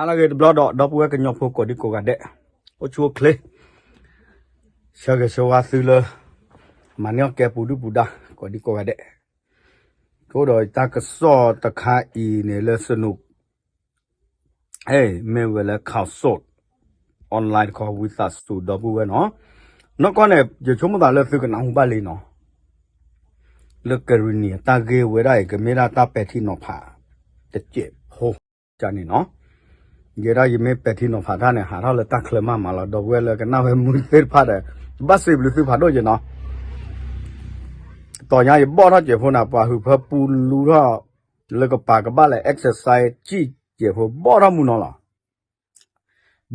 ဟါလၢအဂ့ၤတဘျီဒီး ဒီပုၢ်ဝဲၢ်ကညီဖိကိးဒံကိးဂၤဒဲး, အိၣ်ဆူၣ်အိၣ်ချ့, ဆၢဂ့ၤဆၢဝါသုလၢ မၤန့ၢ်အီၣ်ကဲပူၤဒုၣ်ပူၤဒါ ကိးဒံကိးဂၤဒဲး, ကအိၣ်ဒီးတၢ်ကစီၣ်တခါအံၤန့ၣ်လၢ စနူး မ့ၢ်ဝဲလၢ ခးစိး online တခီ ဝံသးစူၤ ဒီပုၢ်ဝဲၢ်နီၤ, နီၢ်ကီၢ်န့ၣ် ယဆိကမိၣ်သးလၢသုကနၢ်ဟူဘၣ်လံနီၤ, လၢကရံၣ်နံၣ်အတၢ်ဂ့ၢ်ဝဲဒၣ်အံၤ ကမ့ၢ်ဒၣ်တၢ်ပဲာ်ထံနီၤဖး တစဲးဖိ န့ၣ်နီၤ, ယဲဒၣ်ယမ့ၢ်ပဲာ်ထံနီၤဖးတၢ်န့ၣ် ဟးထီၣ်လၢတၢ်ချၢမးမးလီၤ ဒီပုၢ်ဝဲၢ်လၢကနၣ်ဝဲမုာ်သ့ၣ်တဖၣ်ဒီး, ဘၣ်စံးဘျုးသုဖးဒိၣ်က့ၤနီၤ, တီၤညါယဘီၣ်ထီၣ်စဲးဖိန့ၣ် ပှၤဟုးဖၢပူလူထီၣ် လၢကပၤကဘၣ်လဲၤ exercise စံၣ်စဲးဖိဘီၣ်ထီၣ်မုၢ်နီၤလီၤ,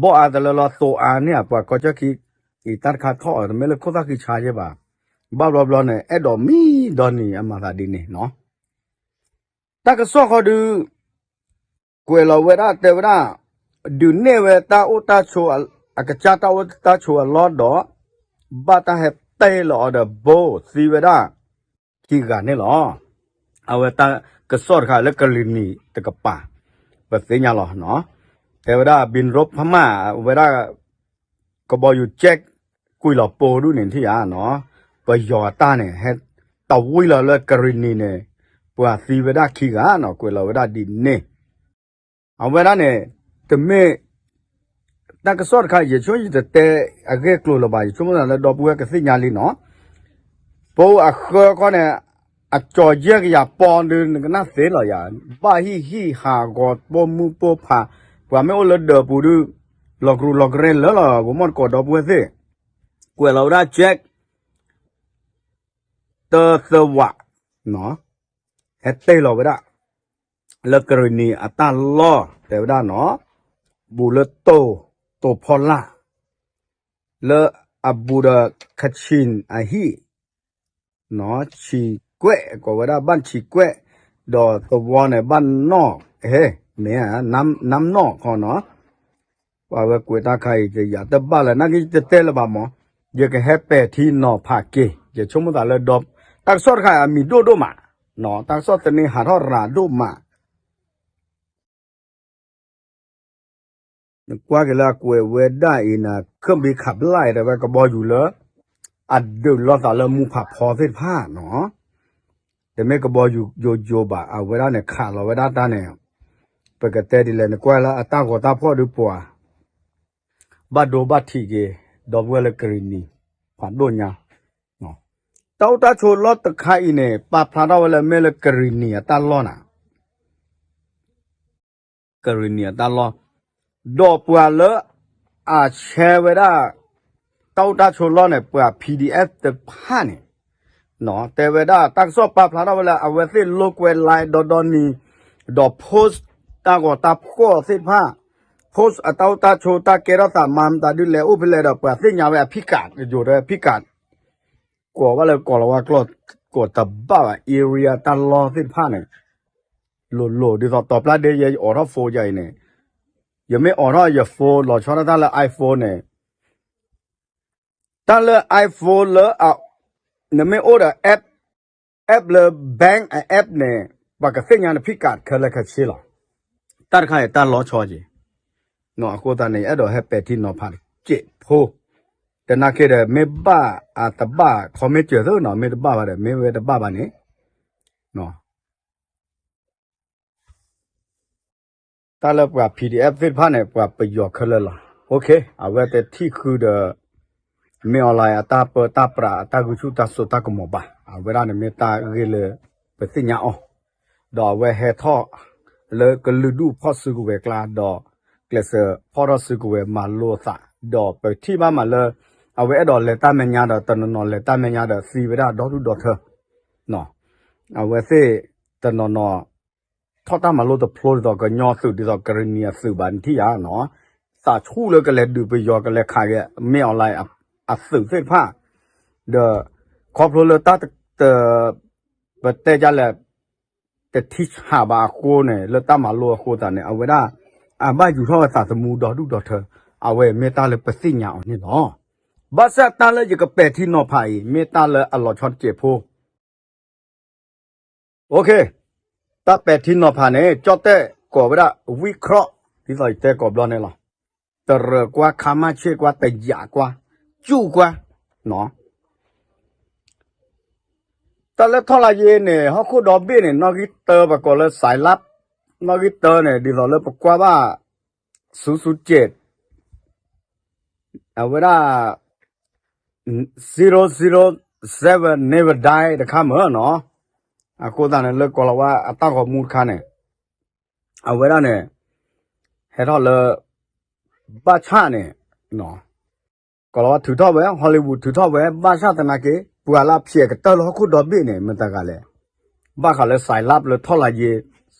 ဘီၣ်အါတလၢလီၤ သိးအါန့ၢ်ဧါ ပှၤကီၢ်ကၠီၣ်ခံ အံၤတၢ်တခါထီၣ်အီၤ တမ့ၢ်လၢခိၣ်သၣ်ဃံဆါယဲၢ်ဘၣ်, ဘၣ်ဘျီဘျီန့ၣ် အဲၣ်ဒိးမံဒီနံၤအမၤသးဒ်န့ၣ်နီၤ, တၢ်ကစီၣ်ဃီဒုး ကွဲးလီၤဝဲဒၣ်တဲဝဲဒၣ် ဒုးနဲၣ်ဝဲတၢ်အိၣ်တၢ်ဆိး အကစၢ်တၢ်အိၣ်တၢ်ဆိးအလီၢ်ဒီး ဘၣ်တၢ်ဟဲတဲလီၤအီၤဒီး ဘိသံဝဲဒၣ်ခံဂၤန့ၣ်လီၤ. အဝဲတၢ်ကစီၣ်တခါလၢကရံၣ်နံၣ်တကပၤ ပသ့ၣ်ညါလီၤနီၤ, တဲဝဲဒၣ် ဘံရူဖမၣ် ဝဲဒၣ် ကဘီယူၤ jet ကွံာ်လီၤပိဒူၣ်န့ၣ်ထံၣ်ဧါနီၤ, ပယီၤအတၢ်န့ၣ် ဟဲတဝံလီၤလၢကရံၣ်နံၣ်န့ၣ် ပှၤသံဝဲဒၣ်ခံဂၤနီၤ ကွဲးလီၤဝဲဒၣ်ဒ်န့ၣ် အဝဲဒၣ်န့ၣ် တမ့ၢ် တၢ်ကစီၣ်တခါ ယဆိကမိၣ်ယတတဲအဂ့ၢ်အကျိၤလၢၤဘၣ် ယဆိကမိၣ်သးလၢဒီပုၢ်ဝဲၢ်ကသ့ၣ်ညါလံနီၤ, ပအိၣ်အဃၢခီန့ၣ် အကၠီၤယဲၢ်ကယၤပီဒုး နကနၣ်သ့လီၤယၤ, ဘၣ်ဟံၣ်ဟံၣ်ဟးဂီၤပိာ်မုၣ်ပိာ်ဖး, ပှၤမ့ၢ်အိၣ်လၢဒၢးပူၤဒုး လီၤကရူၢ်လီၤကရဲလၢလီၤ ဂိၤမီၣ်တကိးဒီပုၢ်ဝဲၢ်သ့ၣ်, ကွဲးလီၤဝဲဒၣ် jet တသဝး ဟဲတဲလီၤဝဲဒၣ် လၢကရံၣ်နံၣ်အတၢ်လီၢ် တဲဝဲဒၣ်နီၤ, ဘူးလၢတိၤ တိၤဖီလာ် လၢအဘူးဒီး ကချ့ၣ်အဟံၣ် ဆံးကွဲး ကိးဝဲဒၣ်ဘၣ်ဆံးကွဲး, ဒီးသဝီန့ၣ်ဘၣ်နီၣ် ဟဲ မ့ၢ် နမ်နီၣ်ခီနီၤ, ပှၤဝဲကွဲးတၢ်ခါအံၤ ယတဘၣ်လၢၤ နာ်က့ယတတဲလၢၤဘၣ်မး, ယကဟဲပဲာ်ထံနီၤဖးက့ၤ ယဆိကမိၣ်သးလၢဒီး တၢ်ကစီၣ်တခါအံၤအမံၤဒိၣ်ဒိၣ်မး, တၢ်ကစီၣ်သန့ဟးထီၣ်ရၤဒိၣ်မး နကွၢ်က့ၤလၢအကွဲးဝဲဒၣ်အံၤန့ၣ် ခၢၣ်ဘံခးဘျၣ်အံၤ တဲဝဲကဘီယူၤလၢ အဒုးလိာ်သးလၢမူဖးဖီသ့ၣ်တဖၣ်နီၤ, တမ့ၢ်ကဘီယူၤယိယိဘၣ် အဝဲဒၣ်န့ၣ် ခးလီၤဝဲဒၣ်တၢ်န့ၣ်, ပကတဲဒ်လဲၣ် နကွၢ်လၢအတၢ်ဂီၤတၢ်ဖှီၣ်ဒုးပှၤ ဘၣ်ဒိဘၣ်ထံးက့ၤ ဒီပုၢ်ဝဲၢ်လၢကရံၣ်နံၣ် ဖးဒိၣ်ညါ, တၢ်အိၣ်တၢ်ဆိးလီၢ်တခါအံၤန့ၣ် ပာ်ဖျါထီၣ်ဝဲလၢမ့ၢ်လၢကရံၣ်နံၣ်အတၢ်လီၢ်နၤ ကရံၣ်နံၣ်အတၢ်လီၢ်, ဒီးပှၤလၢအဆဲဝဲဒၣ် တၢ်အိၣ်တၢ်ဆိးလီၢ်န့ၣ် ပှၤ P D F တဖၣ်န့ၣ်, တဲဝဲဒၣ်တၢ်ကစီၣ်ပာ်ဖျါထီၣ်ဝဲလၢအဝဲသ့ၣ်လိာ်ကွဲ line ဒီဒီနံၤ, ဒီး post တၢ်ဂီၤတၢ်ဖှီၣ်သ့ၣ်တဖၣ်, post အတၢ်အိၣ်တၢ်ဆိးတၢ်ကဲထီၣ်သးမၤမတၤဒ်လဲၣ်အိၣ်ဖဲလဲၣ်ဒီး ပှၤသ့ၣ်ညါဝဲအဖံးကး ယိၤတဲဖံးကး ကိးဘၣ်လၢကီၢ်လီၤဝါကျိာ် ကိးတဘၣ်ဘၣ် area တၢ်လီၢ်သ့ၣ်တဖၣ်န့ၣ်, လိၤလိၤ ဒ်သိးတီၤပျၢ်ဒ့ယဲ ယအိးထီၣ် phone ယၤအံၤန့ၣ်, ယမ့ၢ်အိးထီၣ်ယ phone လီၤဆီဒၣ်တၢ်လၢ iPhone န့ၣ်, တၢ်လၢ iPhone လၢ နမ့ၢ်အိၣ်ဒီး app, app လၢ bank အ app န့ၣ်, ပှၤကသ့ၣ်ညါနဖံးကးခဲလၢာ်ခဲဆ့လီၤ. တၢ်တခါအံၤတၢ်လီၤဆီက့ၤ အဃိသတးန့ၣ် ယအဲၣ်ဒိးဟဲပဲာ်ထံနီၤဖးတစဲးဖိ, တနာ်က့ဒီး မ့ၢ်ဘၣ်အတဘၣ် comment စၢၤသ့နီၤ, မ့ၢ်တဘၣ်ဘၣ်ဒီး မ့ၢ်ဝဲတဘၣ်ဘၣ်န့ၣ် တၢ်လၢပှၤ PDF သ့ၣ်တဖၣ်န့ၣ် ပှၤပယီၤခဲလၢာ်လီၤ. အဝဲတထံၣ်ဃုာ်ဒီး မ့ၢ် online အတၢ်ပၢတၢ်ပြး အတၢ်ဂုာ်ဆူၣ်တၢ်စိတၢ်ကမီၤဘၣ်. အဝဲဒၣ်န့ၣ်မ့ၢ်တၢ်ဂ့ၢ်လၢ ပသ့ၣ်ညါအီၤ, ဒီးအဝဲဟဲထီၣ်လၢကလုာ်ဒူၣ်ဖီၣ်စုကဝဲၤကျါ ဒီးကျဲးစၢးဖီၣ်ထီၣ်စုကဝဲၤမၤလိအသး, ဒီးပထံၣ်ဘၣ်မးလၢ အဝဲအဲၣ်ဒိးလဲၤတၢ်မဲာ်ညါဒီး တနီၤနီၤလဲၤတၢ်မဲာ်ညါဒီးသံဝဲဒၣ်ဒီဒူၣ်ဒီထၢ အဝဲသ့ၣ်တနီၤနီၤ ထီၣ်တၢ်မၤလိတဖျိဒ်သိးကညီသုး ဒ်သိးကရံၣ်နံၣ်အသုးဘၣ်နထံၣ်ဧါနီၤ, သးဆူၣ်လၢကလဲၤဒုးပယီၤ ကလဲၤခးက့ၤ မ့ၢ် online အသုးသ့ၣ်တဖၣ်, ဒီးခီဖျိလၢတၢ်တ ပတဲဒ်လဲၣ် တထံၣ်ဆးဘၣ်အဃိန့ၣ် လၢတၢ်မၤလိအဃိသတးန့ၣ် အဝဲဒၣ် အဘၣ်ယူၤထီၣ်ဝဲသးသမူဒီဒူၣ်ဒီထၢ, အဝဲမ့ၢ်တၢ်လၢပသ့ၣ်ညါအီၤန့ၣ်လီၤ. ဘၣ်ဆၣ်တၢ်လၢယကပဲာ်ထံနီၤဖးအံၤ မ့ၢ်တၢ်လၢအလီၤဆီတစဲးဖိ တၢ်ပဲာ်ထံနီၤဖးန့ၣ် ကၠီၣ်တဲၣ်ကိးဝဲဒၣ် ဝံခရီၣ် ဒ်သိးယတဲကိးဘျီန့ၣ်လီၤ. တရၢၣ်ကွၢ် ခါမၢ်ဆ့ၣ်ကွၢ် တယာ်ကွၢ် ကၠူၣ်ကွၢ် နီၤ. တၢ်လၢထီၣ်လါယ့န့ၣ် ဟီၣ်ခိၣ်ဒီဘ့ၣ်န့ၣ် နီၣ်ဂံၢ်တၢ ပှၤကိးလၢ Scilab, နီၣ်ဂံၢ်တၢန့ၣ် ဒ်သိးလၢပကွၢ်ဘၣ် ဆူဆူစဲး အဝဲဒၣ် zero zero seven never die တခါမ့ၢ်နီၤ. အဃိသတးန့ၣ် လၢကိၤလၤဝါအတၢ်ဂီၤမူတခါန့ၣ် အဝဲဒၣ်န့ၣ် ဟဲထီၣ်လၢ ဘၣ်ဆၣ်န့ၣ် ကိၤလၤဝါထုးထီၣ်ဝဲ Hollywood ထုးထီၣ်ဝဲ ဘၣ်ဆၣ်သနာ်က့ ပှၤလၢအဖျဲးကတၢၢ်လၢဟီၣ်ခိၣ်ဒီဘ့ၣ်န့ၣ် မတၤတဂၤလဲၣ်. ဘၣ်ဃးလၢ Scilab လၢထီၣ်လါယ့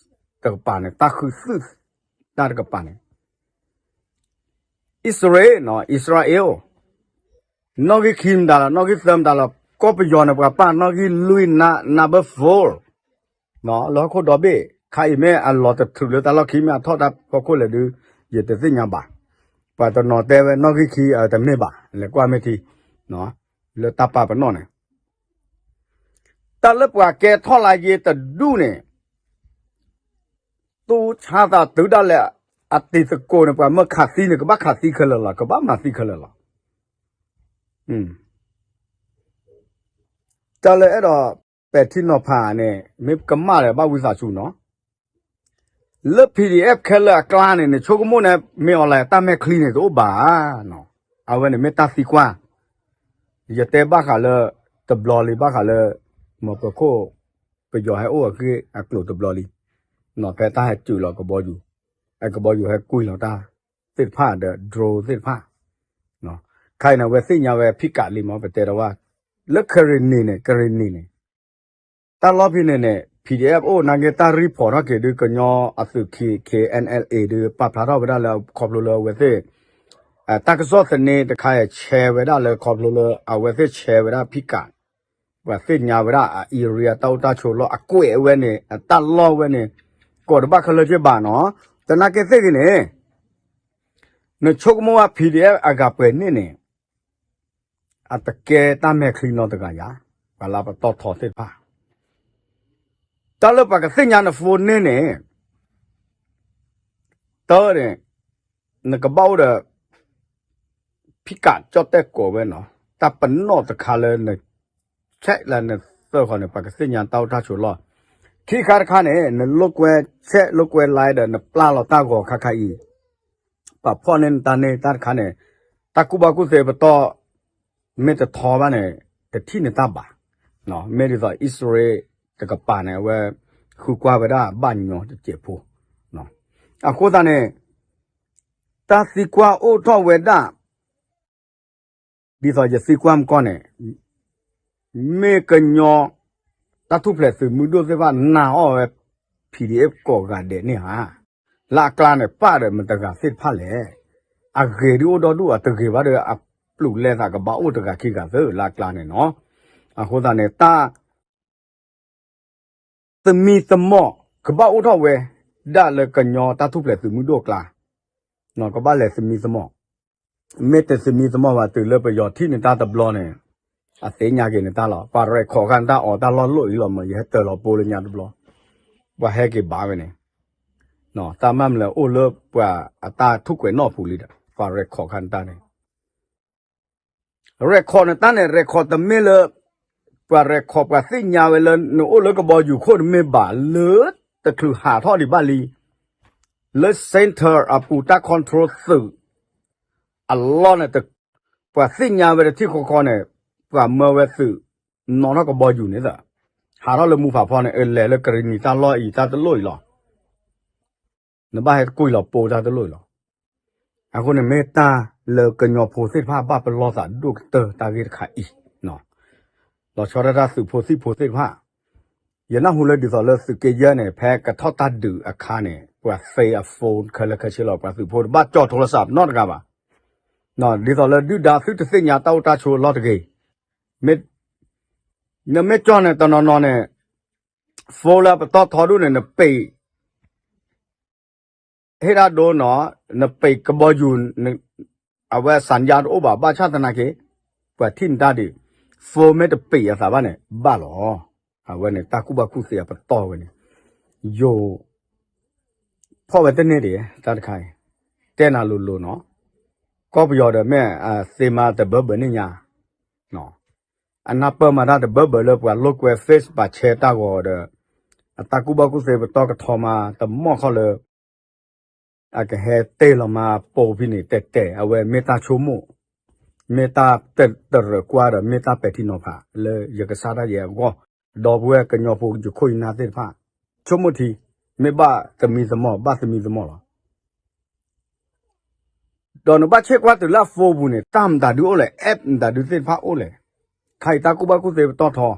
တကပၤန့ၣ် တၢ်ဃုသုၣ် တၢ်တကပၤန့ၣ် အံၣ်စရ့လးနီၤ အံၣ်စရ့လး နီၣ်ဂံၢ်ခံမတၤလီၤ နီၣ်ဂံၢ်သၢမတၤလီၤ ကီၢ်ပယီၤန့ၣ် ပှၤပာ်နီၣ်ဂံၢ်လွံၢ် number four လၢဟီၣ်ခိၣ်ဒီဘ့ၣ် ခါအံၤမ့ၢ်အလီၤတထုးလၢတၢ်လီၢ်ခံ မ့ၢ်အထီၣ်တၢ်ဖီခိၣ်လဲၣ်ဒုး ယတသ့ၣ်ညါဘၣ်. ပှၤတနီၤတဲဝဲနီၣ်ဂံၢ်ခံ တမ့ၢ်ဘၣ် လဲၤကွၢ်မ့ၢ်ထံ လၢတၢ်ပာ်ပနီၣ်န့ၣ် တၢ်လၢပှၤကဲထီၣ်လါယ့တဒူၣ်န့ၣ် သူၣ်ဆါသးတုၤဒၣ်လဲာ် အတံၤသကိးန့ၣ် ပှၤမၢခးသံန့ၣ် ကဘၣ်ခးသံခဲလၢာ်လီၤ ကဘၣ်မၤသံခဲလၢာ်လီၤ. တၢ်လၢအဲၣ်ဒိးပဲာ်ထံနီၤဖးန့ၣ် မ့ၢ်ကမၣ်ဒီးဘၣ်ဝံသးစူၤနီၤ လၢ PDF ခဲလၢာ်အကျါန့ၣ် နဆိကမိၣ်န့ၣ် မ့ၢ်အီၤလဲၣ် တၢ်မဲာ်ချံန့ၣ် တအိၣ်ဘၣ်ဧါ. အဝဲန့ၣ်မ့ၢ်တၢ်သံကွၢ် ယတဲဘၣ်ဃးလၢ တဘျီလံ ဘၣ်ဃးလၢ မ့ၢ်ပခိၣ် ပယီၤဟဲအိၣ်အဂ့ၢ်အကျိၤတဘျီလံ ဖဲတၢ်ဟဲစုးလီၤကဘီယူၤ အကဘီယူၤဟဲကွံာ်လီၤတၢ်သ့ၣ်တဖၣ်ဒီး drone သ့ၣ်တဖၣ် ခါအံၤန့ၣ် အဝဲသ့ၣ်ညါဝဲဖံးကးလံမ့ၢ် ပတဲတဝၣ် လၢကရ့ၣ်နံၤန့ၣ် ကရ့ၣ်နံၤန့ၣ် တၢ်လီၢ်ဖဲန့ၣ်န့ၣ် PDF အိၣ်နာ်က့ တၢ်ရံၣ်ဖီၣ်ထီၣ်က့ၤဒုး ကညီအသုး K- KNLA ဒုး ပာ်ဖျါထီၣ်ဝဲဒၣ်လၢခီဖျိလၢအဝဲသ့ၣ် တၢ်ကစီၣ်သန့တခါအံၤ share ဝဲဒၣ်လၢခီဖျိလၢအဝဲသ့ၣ် share ဝဲဒၣ်ဖံးကး ပှၤသ့ၣ်ညါဝဲဒၣ်အ area တၢ်အိၣ်တၢ်ဆိးလီၢ်အကွဲးဝဲန့ၣ် အတၢ်လီၢ်ဝဲန့ၣ် ကိးတဘၣ်ခဲလၢာ်က့ဘၣ်နီၤ သနာ်က့သ့ၣ်ဂ့ၤန့ၣ် နဆိကမိၣ်ဝဲ PDF အဂၤပှဲၤန့ၣ်န့ၣ် အတကဲတၢ်မဲာ်ချံနီတဂၤယါ ပှၤလၢပတီၢ်ထီသ့ၣ်တဖၣ် တၢ်လၢပှၤကသ့ၣ်ညါန phone န့ၣ်န့ၣ် တၢ်န့ၣ် နကဘၣ်အိၣ်ဒီး ဖံးကးကၠီၣ်တဲၣ်ကိးဝဲနီၤ တၢ်ပနီၣ်တခါလၢန check လၢနသၢဃီန့ၣ် ပှၤကသ့ၣ်ညါတၢ်အိၣ်တၢ်ဆိးလီၢ် ခံခါတခါန့ၣ် နလိာ်ကွဲ check လိာ်ကွဲ line ဒီးနပျၢ်လီၤတၢ်ဂီၤခါခါအံၤ ပှၤဖီၣ်န့ၢ်နတၢ်န့ၢ်တၢ်တခါန့ၣ် တၢ်ကူၣ်ဘၣ်ကူၣ်သ့ပတီၢ် မ့ၢ်တထီဘၣ်န့ၣ် တထံၣ်နတၢ်ဘၣ်. မ့ၢ်ဒ်သိးအံၣ်စရ့လးတကပၤန့ၣ် အဝဲဃုကွၢ်ဝဲဒၣ်ဘၣ်ညီတစဲးဖိ အဃိသတးန့ၣ် တၢ်သံကွၢ်အိၣ်ထီၣ်ဝဲဒၣ် ဒ်သိးယသံကွၢ်မကီၢ်န့ၣ် မ့ၢ်ကညီ တၢ်ထူၣ်ဖျဲးသုးမုၢ်ဒိၣ်သ့ၣ်တဖၣ်နာ်အီၤဝဲ PDF ကိးဂၤဒဲးန့ၣ်ဧါ. လၢအကျါန့ၣ် ပၢ်ဒီးမတၤတဂၤသ့ၣ်တဖၣ်လဲၣ်. အဂ့ၤဒုးအိၣ်ဒီဒူၣ် အတဂ့ၤဘၣ်ဒီး အပျူးလဲသးကဘၣ်အိၣ်တဂၤခံဂၤသ့လၢအကျါန့ၣ်နီၤ. အဃိသတးန့ၣ် တၢ် သမံသမိး ကဘၣ်အိၣ်ထီၣ်ဝဲ ဒၣ်လၢကညီတၢ်ထူၣ်ဖျဲးသုးမုၢ်ဒိၣ်အကျါ ကဘၣ်လဲၤသမံသမိး. မ့ၢ်တသမံသမိးဘၣ် တုၤလၢပယီၤထံၣ်နတၢ်တဘျီန့ၣ် အသ့ၣ်ညါက့ၤနတၢ်လီၤ. ပှၤ record ဃာ်နတၢ်အီၤတၢ်လီၢ်လိၣ်အံၤလီၤမး ယဟဲတၢၤလီၤပိလၢညါတဘျီ ပှၤဟဲက့ၤဘၣ်ဝဲန့ၣ် တၢ်မၤမလဲၣ်အိၣ်လၢပှၤအတၢ်ထူၣ်ကွဲးနီၣ်ပူၤလံဒီး ပှၤ record ဃာ်နတၢ်န့ၣ် record နတၢ်န့ၣ် record တမ့ၢ်လၢ ပှၤ record ပှၤသ့ၣ်ညါဝဲလၢနအိၣ်လၢကဘီယူၤခိၣ်တမ့ၢ်ဘၣ် လၢတချုးဟးထီၣ်ဒံးဘၣ်လံ လၢ center အပူၤတၢ် control သုး အလီၢ်န့ၣ် ပှၤသ့ၣ်ညါဝဲတထံၣ်ဃီဃီန့ၣ် ပှၤမၢဝဲသုး နီၣ်ထီၣ်ကဘီယူၤန့ၣ်သၢ ဟးထီၣ်လၢမူဖးဖီန့ၣ် အလဲၤလၢကရံၣ်နံၤတၢ်လီၢ်အံၤတၢ်တလိၣ်အံၤလီၤ. နဘၣ်ဟဲတကွံာ်လီၤပိတၢ်တလိၣ်အံၤလီၤ. အဃိန့ၣ်မ့ၢ်တၢ်လၢကညီဖိသ့ၣ်တဖၣ် ဘၣ်ပလီၢ်သးဒိၣ်ကတၢၢ်တၢ်ဂ့ၢ်တခါအံၤ လီၤဆီဒၣ်တၢ်သုးဖိသံၣ်ဖိသ့ၣ်တဖၣ် ယနၢ်ဟူလၢဒ်သိးလၢသုးက့ယဲၢ်န့ၣ် ဖဲကထီၣ်တၢ်ဒုးအခါန့ၣ် ပှၤသ့အ phone ခဲလၢာ်ခဲဆ့လီၤ. ပှၤသုးဖိတဘၣ်ကၠီၣ်ထိလၢစးနီတဂၤဘၣ်. ဒ်သိးလၢဒုၣ်ဒါသုတသ့ၣ်ညါတၢ်အိၣ်တၢ်ဆိးလီၢ်တဂ့ၤ. မ့ၢ် နမ့ၢ်ကၠီၣ်န့ၣ် တနီၤနီၤန့ၣ် phone လၢပတီၢ်ထီဒိၣ်န့ၣ် နပ့ၤ ဟ့ၣ်ဒၣ်ဒိနီၤ နပ့ၤကဘီယူၤ အဝဲ สัญญาณ တအိၣ်ဘၣ် ဘၣ်ဆၣ်သနာ်က့ ပှၤထံၣ်နတၢ်ဒံး phone မ့ၢ်တပ့ၤအသးဘၣ်န့ၣ် ဘၣ်လီၤ. အဝဲန့ၣ် တၢ်ကူၣ်ဘၣ်ကူၣ်သ့အပတီၢ်ဝဲန့ၣ် ယိၤ ဖီၣ်ဝဲတန့ၢ်ဒံး တၢ်တခါအံၤ တဲနၤလိၤလိၤနီၤ, ကီၢ်ပယီၤဒီးမ့ၢ်အသ့မါတဘၢဘၢန့ၣ်ညါ, အနၢ်ပၢၢ်မၤတၢ်တဘၢဘၢလၢပှၤလိာ်ကွဲ face ပာ်ဆဲတၢ်ဂီၤဒီး အတၢ်ကူၣ်ဘၣ်ကူၣ်သ့ပတီၢ်ကထီမါတမီၢ်ခီလၢ အကဟဲတ့ၢ်လီၤမါပိာ်ဖဲန့ၣ် တဲတဲ အဝဲမ့ၢ်တၢ်ဆိကမိၣ်, မ့ၢ်တၢ်တရၢၢ်ကွၢ်ဒီးမ့ၢ်တၢ်ပဲာ်ထံနီၤဖးလၢယကစၢ်ဒၣ်ယဲအဂီၢ်, ဒီပုၢ်ဝဲၢ်ကညီဖိယခိၣ်ယနၢ်သ့ၣ်တဖၣ်, ဆိကမိၣ်ထံ, မ့ၢ်ဘၣ်သမံသမိး ဘၣ်သမံသမိးလီၤ. ဒီးနဘၣ်ဆဲးကွၢ်တုၤလၢအ phone ပူၤန့ၣ် တၢ်မတၤဒုအိၣ်လဲၣ်, app မတၤဒုသ့ၣ်တဖၣ်အိၣ်လဲၣ်, ခါအံၤတၢ်ကူၣ်ဘၣ်ကူၣ်သ့ပတီၢ်ထီ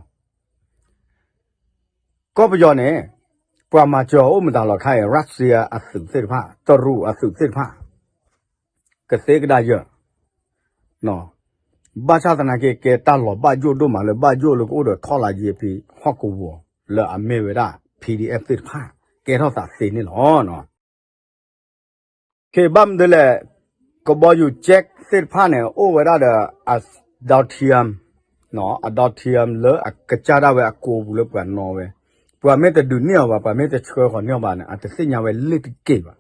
ကီၢ်ပယီၤန့ၣ် ပှၤမၤစၢၤအီၤအိၣ်မတၤလီၤခါအံၤ Russia အသုးသ့ၣ်တဖၣ် တရူးအသုးသ့ၣ်တဖၣ် ကသ့ကဒါယၢၢ်, ဘၣ်ဆၣ်သနာ်က့ ကဲတၢ်လီၤဘၣ်ယိၣ်ဒိၣ်မးလၢဘၣ်ယိၣ်လၢကအိၣ်ဒီးထီၣ်လၢယဖံဟီၣ်ကဝီၤလၢအမ့ၢ်ဝဲဒၣ် PDF သ့ၣ်တဖၣ် ကဲထီၣ်သးသ့န့ၣ်လီၤ. ခဲအံၤဘၣ်မနုၤလဲၣ်, ကဘီယူၤ jet သ့ၣ်တဖၣ်န့ၣ် အိၣ်ဝဲဒၣ်ဒီး အ down time, အ down time လၢအကစၢ်ဒၣ်ဝဲအကိပူၤလၢပှၤနီၣ်ဝဲ, ပှၤမ့ၢ်တဒုးန့ၢ်အီၤဘၣ် ပှၤမ့ၢ်တဆှၢဃီၤန့ၢ်အီၤဘၣ်န့ၣ် အတသ့ၣ်ညါဝဲလ့ၢ်တက့ၢ်ဘၣ်,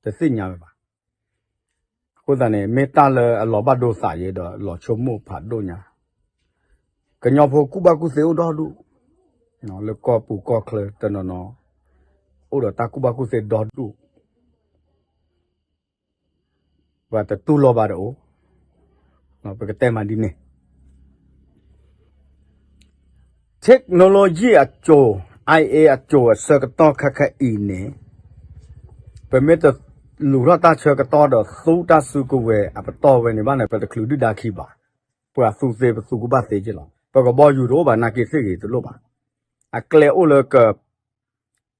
တသ့ၣ်ညါဝဲဘၣ်. အဃိသတးန့ၣ် မ့ၢ်တၢ်လၢအလီၤဘၣ်ဒိသးယဲဒီးလီၤဆိကမိၣ်ဖးဒိၣ်ညါ, ကညီဖိကူၣ်ဘၣ်ကူၣ်သ့အိၣ်ဒီဒူၣ်, လၢကီၢ်ပူၤကီၢ်ချၢတနီၤနီၤ အိၣ်ဒီးတၢ်ကူၣ်ဘၣ်ကူၣ်သ့ဒီဒူၣ် ပှၤတတူၢ်လိာ်ဘၣ်တအိၣ်, ပကတဲမးဒ်န့ၣ်, technology အစိၤ IA အစိၤအဆၢကတီၢ်ခဲခဲအံၤန့ၣ်, ပမ့ၢ်တလူၤထီၣ်တၢ်ဆၢကတီၢ်ဒီးသူတၢ်စုကဝဲၤအပတီၢ်ဝဲန့ၣ်ဘၣ်န့ၣ် ပတချုးဒုၣ်ဒါခံဘၣ်, ပှၤသူသ့ပသူကဘၣ်သ့က့လီၤ. ပကဘီယူၤတအိၣ်ဘၣ် နာ်က့သ့ၣ်ဂ့ၤတလိၣ်ဘၣ်, အကျဲအိၣ်လၢက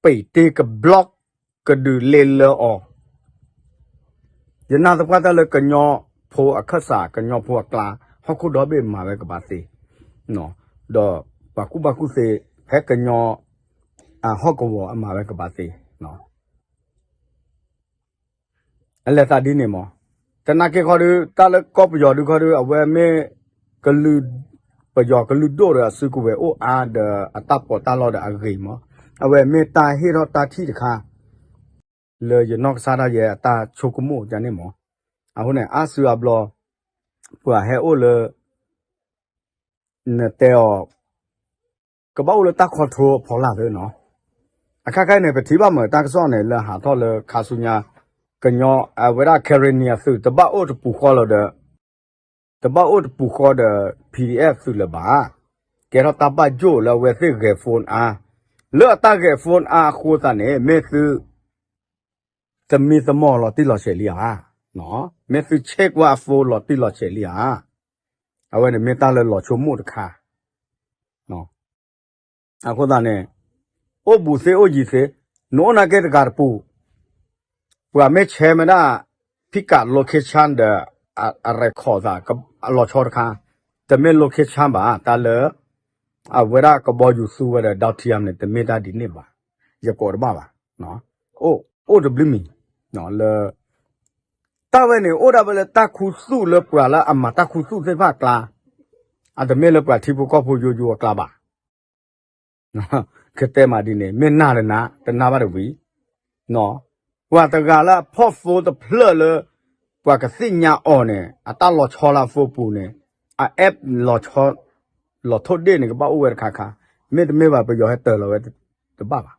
ပံာ်တ့ၢ်ကဘျီ ကဒုးလဲၤလၢအီၤ, ယနာ်သပှၢ်တၢ်လၢကညီဖိအခၢၣ်စး ကညီဖိအကျါ ဟီၣ်ခိၣ်ဒီဘ့ၣ်မၤဝဲကဘၣ်သ့, ဒီးပှၤကူၣ်ဘၣ်ကူၣ်သ့ ဖဲကညီ အဟီၣ်ကဝီၤအမၤဝဲကဘၣ်သ့ အလဲၤသးဒ်န့ၣ်မး, တနာ်က့ခီဒု တၢ်လၢကီၢ်ပယီၤဒုခီဒု အဝဲမ့ၢ် ကလုာ် ပယီၤကလုာ်ဒိၣ်ဒီးအစုကဝဲၤအိၣ်အါဒီးအတၢ်ပီးတၢ်လီဒီးအဂ့ၤမး, အဝဲမ့ၢ်တၢ်ဟ့ၣ်ထီၣ်တၢ်ထံၣ်တခါ လၢယနီၢ်ကစၢ်ဒၣ်ယဲအတၢ်ဆိကမိၣ်ဒ်န့ၣ်မး, အဃိန့ၣ် အါစုအါဘျီ ပှၤဟဲအိၣ်လၢ နတဲအီၤ ကဘၣ်အိၣ်လၢတၢ် control အဖီလာ်သ့နီၤ, အခါခါန့ၣ် ပထံၣ်ဘၣ်မးတၢ်ကစီၣ်န့ၣ် လၢဟးထီၣ်လၢခါဆူညါ ကညီအဝဲဒၣ် Karenni အသုး တဘၣ်အိၣ်တပူၤဃီလီၤဒီး တဘၣ်အိၣ်တပူၤဃီဒီး PDF သုးလၢၤဘၣ်, ကဲထီၣ်တၢ်ဘၣ်ယိၣ်လၢအဝဲသ့ၣ်ဂဲၤ phone အါ, လၢအတၢ်ဂဲၤ phone အါအဃိသတးန့ၣ် မ့ၢ်သု သမံသမိးလီၤတံၢ်လီၤဆဲးလံဧါ, မ့ၢ်သုဆဲးကွၢ်အ phone လီၤတံၢ်လီၤဆဲးလံဧါ, အဝဲန့ၣ်မ့ၢ်တၢ်လၢလီၤဆိကမိၣ်တခါ အဃိသတးန့ၣ် အိၣ်ဘူးသ့အိၣ်ယံၤသ့, နအိၣ်နာ်က့တဂၤတပူၤ, ပှၤမ့ၢ်ဆဲးမ့ၢ်ဒၣ် pick up location ဒီး အ record သး အလီၤဆီတခါ, တမ့ၢ် location ဘၣ်, တၢ်လၢ အဝဲဒၣ်ကဘီယူၤသူဝဲဒီး Down Time န့ၣ် တမ့ၢ်တၢ်ဒ်န့ၣ်ဘၣ်, ယကိးတဘၣ်ဘၣ်, အိၣ်တဘျုးမံၤ လၢ တၢ်ဝဲန့ၣ် အိၣ်ဒၣ်ဝဲလၢတၢ်ခူသူၣ်လၢပှၤလၢအမၤတၢ်ခူသူၣ်သ့ၣ်တဖၣ်အကျါ, အတမ့ၢ်လၢပှၤထံဖိကီၢ်ဖိယိယိအကျါဘၣ်. ကတဲမးဒ်န့ၣ် မ့ၢ်နာ်တနာ် တနာ်ဘၣ်တဝံၤ, ပှၤတဂၤလၢအဖီၣ် phone တဖျၢၣ်လၢ ပှၤကသ့ၣ်ညါအီၤန့ၣ် အတၢ်လီၤဆီလၢအ phone ပူၤန့ၣ်, အ app လီၤဆီ လီၤထိၣ်ဒ့ၣ်န့ၣ် ကဘၣ်အိၣ်ဝဲတခါခါ, မ့တမ့ၢ်ဘၣ် ပယီၤဟဲတၢၤလီၤဝဲ တဘၣ်ဘၣ်,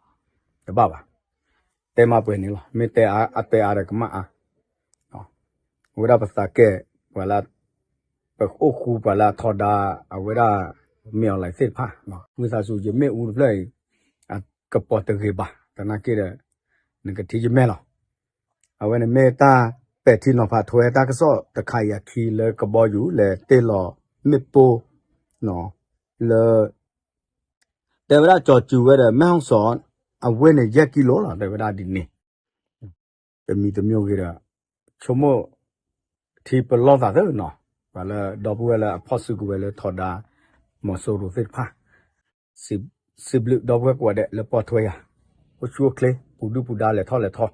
တဘၣ်ဘၣ်. တဲမးပှဲၤန့ၣ်လီၤ, မ့ၢ်တဲအါတဲအါဒီးကမၣ်အါ, အဝဲဒၣ်ပသးကဲ ပှၤလၢ ပအိၣ်ဃူပှၤလၢအထီဒါ အဝဲဒၣ် မင်းအောင်လှိုင် သ့ၣ်တဖၣ်, ဝံသးစူၤ ယမ့ၣ်အူတဖျၢၣ်အံၤ ကပီၤတဂ့ၤဘၣ်, သနာ်က့ဒီး နကထံၣ်ယမဲာ်လီၤ. အဝဲန့ၣ်မ့ၢ်တၢ်ပဲာ်ထံနီၤဖးထွဲတၢ်ကစီၣ်တခါအံၤအခံ လၢကဘီယူၤလဲၤတ့ၢ်လီၤမ့ၣ်ပိၢ် လၢ တဲဝဲဒၣ်ကၠီၤစူၤဝဲဒီး မဲၢ်ဟီၣ်စီၤ အဝဲန့ၣ် ယဲၢ်ကံလိလီၤ တဲဝဲဒၣ်ဒ်န့ၣ်, တမံၤတမံၤဂ့ၤဒီး ဆိကမိၣ်ထံပလီၢ်သးသ့နီၤ, ပှၤလၢဒီပုၢ်ဝဲၢ်လၢအဖီၣ်စုကဝဲၤလၢထီဒါ မီၤစိရိၤသ့ၣ်တဖၣ်, စံးဘျုးဒီပုၢ်ဝဲၢ်ကိးဂၤဒဲးလၢပိာ်ထွဲယၤ, အိၣ်ဆူၣ်အိၣ်ချ့ ပူၤဒုၣ်ပူၤဒါလဲၤထီၣ်လဲၤထီ,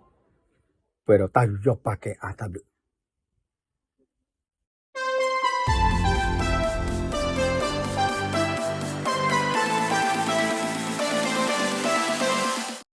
ပှဲၤဒီးတၢ်ယူးယီၣ်ပာ်ကဲအါတၢ်ဘျုး